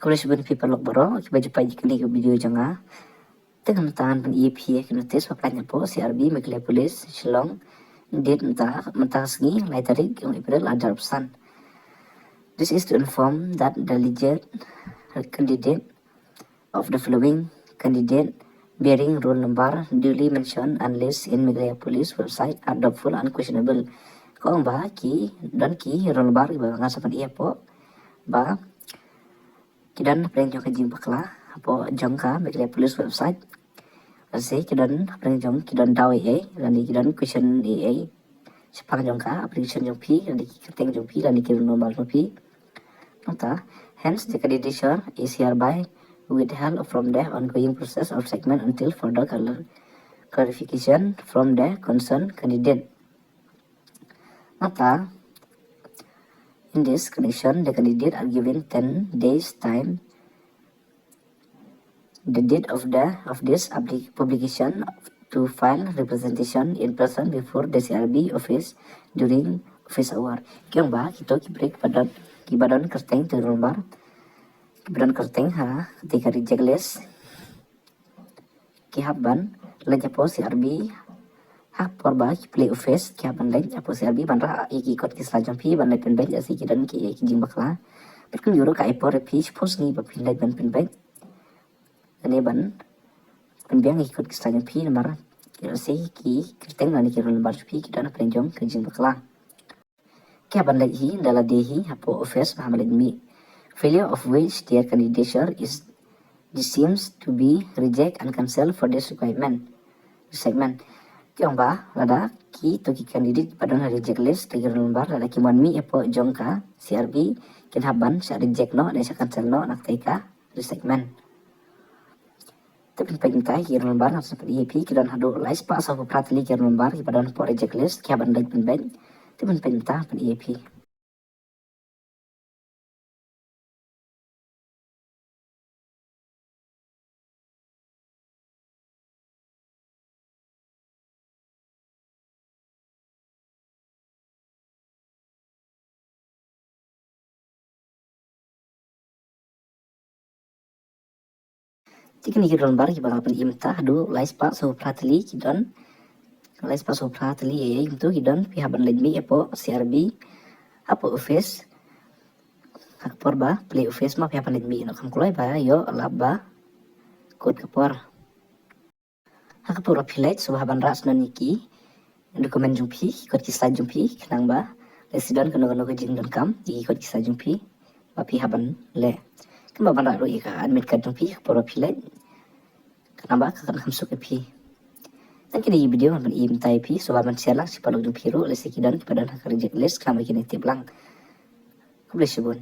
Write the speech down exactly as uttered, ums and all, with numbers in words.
Khublei shibun ïa phi paralok baroh kiba ju peit ïa kane ka video jong nga. Te mynta ngan pyni ïa phi ïa ka notice ba pynlong hapoh C R B Meghalaya Police Shillong, date mynta, mynta ka sngi lai tarik u April ar hajar arphew san. This is to inform that the alleged candidate of the following candidate bearing roll number duly mentioned and list in Meghalaya Police website are doubtful and questionable. Ka ong ba ki don ki roll number kiba nga sa pyni hapoh ba ki don hapdeng jong ka jingbakla hapoh jong ka Meghalaya Police website. Lehse ki don hapdeng jong, ki don daw ei ei, lane ki don question ei ei shaphang jong ka application jong phi, lane ki kyrteng jong phi, lane ki roll number jong phi. Nangta, hence the candidature is hereby withheld from the ongoing process of segment until further clar-, clarification from the concerned candidate. Nangta, in this connection, the candidate are given ten days time, the date of the, of this public-, publication, to file representation in person before the C R B office during office hour. Ka ong ba kito ki briew kiba don, kiba don kyrteng, ki roll number kiba don kyrteng ha kata ka reject list, ki hap ban leit hapoh C R B ha ka por ba ki plie office, ki hap ban leit hapoh C R B ban rah ïa ki kot ki sla jong phi, ban leit pynbeit lehse ki don ki, ki jingbakla. Bad kumjuh ruh ka ai por ïa phi shiphew sngi ba phin leit ban pynbeit, lane ban pynbiang ïa ki kot ki sla jong phi namar lehse ki kyrteng lane ki roll number jong phi ki don hapdeng jong ka jingbakla. Ki hap ban leit hi da lade hi hapoh office ba hap ban leit mih, failure of which their candidature is, this seems to be reject and cancel for this requirement, resegment. Ka ong ba lada kito ki candidate ba don ha reject list, ki roll number, lada kim wan mih hapoh jong ka C R B, kin hap ban shah reject noh, ne shah cancel noh na kata ka resegment. Te pynpeit mynta ki roll number, ngan sa pyni ïa phi, ki don haduh lai spah saw phew phra tylli ki roll number kiba don hapoh reject list, ki hap ban leit pynbeit. Te pynpeit mynta, pyni ïa phi. Te kine ki roll number kiba nga la pyni mynta, haduh lai spah saw phew phra tylli ki don. Lai spah saw phew phra tylli, eh, kumto ki don, phi hap ban leit mih hapoh C R B, hapoh office. Ha ka por ba plie office ma phi hap ban leit mih noh, kham kloi ba ïoh lap ba kut ka por. Ha ka por ba phi leit, sngewbha ban rah shen ïa ki document jong phi, ki kot ki sla jong phi, khnang ba lehse don kano kano ka jingdonkam ïa ki kot ki sla jong phi ba phi hap ban leh. Kumba ban rah ruh ïa ka admit card jong phi ha ka por ba phi leit, khnang ba ka kan kham suk ïa phi. Te kine ki video ngan pyni mynta ïa phi, sngewbha ban share lang sha ki paralok jong phi ruh, lehse ki don kiba don ha ka reject list, khnang ba kin ïa tip lang. Khublei shibun.